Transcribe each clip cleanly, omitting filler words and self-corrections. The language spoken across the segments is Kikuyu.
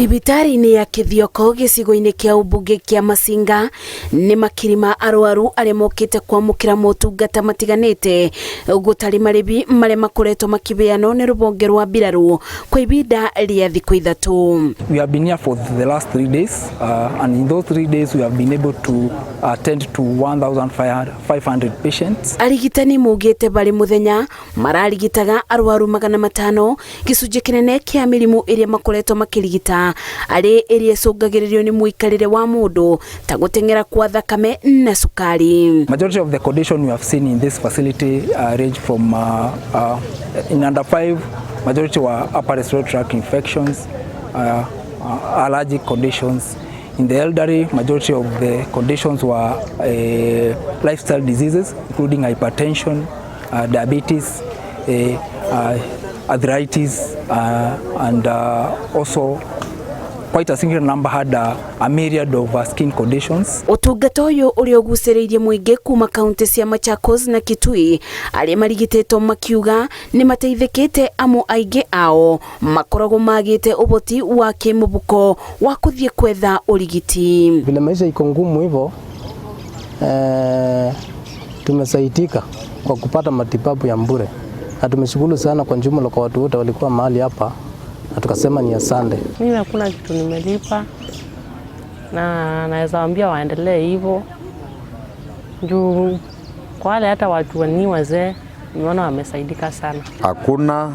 Thibitarĩ-inĩ ya Kithioko gĩcigo-inĩ kĩa ũmbunge kĩa Masinga nĩ makiri ma arwaru arĩa mokĩte kwamũkĩra motungata matiganĩte gũtarĩ marĩbi marĩa makoretwo makĩbeanwo nĩ rũhonge rwa mbirarũ kwa ibinda rĩa thikũ 3. We have been here for the last 3 days, and in those 3 days, we have been able to attend to 1,500 patients. Arigitani maugĩte barĩ mũthenya mararigitaga arwaru 500, gĩcunjĩ kĩnene kĩa mĩrimũ ĩrĩa makoretwo makĩrigita arĩ ĩrĩa ĩcũngagĩrĩrio nĩ mũikarĩre wa mũndũ ta gũteng'era kwa thakame na cukari. Majority of the condition we have seen in this facility range from in under 5, majority were upper respiratory tract infections, allergic conditions. In the elderly, majority of the conditions were lifestyle diseases, including hypertension, diabetes, arthritis, and also quite a significant number had a myriad of skin conditions. Ũtungata ũyũ ũrĩa ũgucĩrĩirie mũingĩ kuma kaunti cia Machakos na Kitui arĩa marigitĩtwo makiuga nĩ mateithĩkĩte amu aingĩ ao makoragwo magĩte ũhoti wa kĩmũbuko wa kũthiĩ kwetha ũrigiti. Vile maisha iko ngumu hivyo, tumesaidika kwa kupata matibabu ya bure na tumeshukuru sana kwa jumla kwa watu wote walikuwa mahali hapa na tukasema ni asante. Mimi hakuna kitu nimelipa, na naweza waambia waendelee hivyo juu kwa wale hata watu ni wazee nimeona wamesaidika sana. Hakuna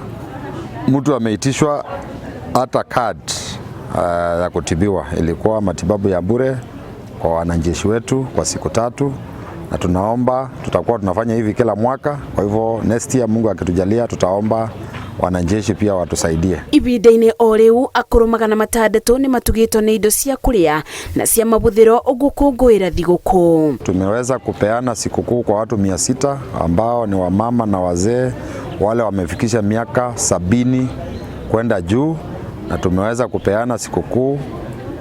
mtu ameitishwa hata card ya kutibiwa. Ilikuwa matibabu ya bure kwa wanajeshi wetu kwa siku 3, na tunaomba tutakuwa tunafanya hivi kila mwaka. Kwa hivyo next year, Mungu akitujalia, tutaomba wanajeshi pia watusaidie. Ibinda-inĩ o rĩu akũrũ 600 nĩ matugĩtwo nĩ indo cia kũrĩa na cia mabuthĩro gũkũngũĩra thigũkũ. Tumeweza kupeana sikukuu kwa watu 600 ambao ni wamama na wazee wale wamefikisha miaka 70 kwenda juu, na tumeweza kupeana sikukuu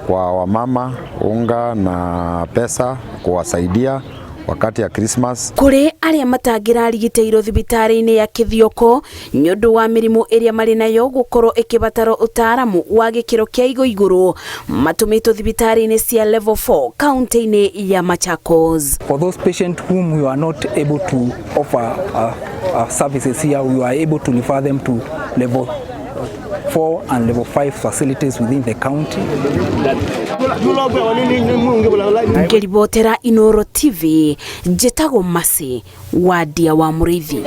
kwa wamama unga na pesa kuwasaidia wakati ya Christmas. Kũrĩ arĩa matangĩrarigitĩirwo thibitarĩ-inĩ ya Kithioko nĩ ũndũ wa mĩrimũ ĩrĩa marĩ nayo gũkorwo ĩkĩbatara ũtaaramu wa gĩkĩro kĩa igũ igũrũ matũmĩtwo thibitarĩ-inĩ cia level 4 kaunti-inĩ ya Machakos. For those patients whom we are not able to offer services here, we were able to refer them to level 4 and level 5 facilities within the county. Ngĩribotera Inoro TV, njĩtagwo Masi Wadia wa Mũrĩithi.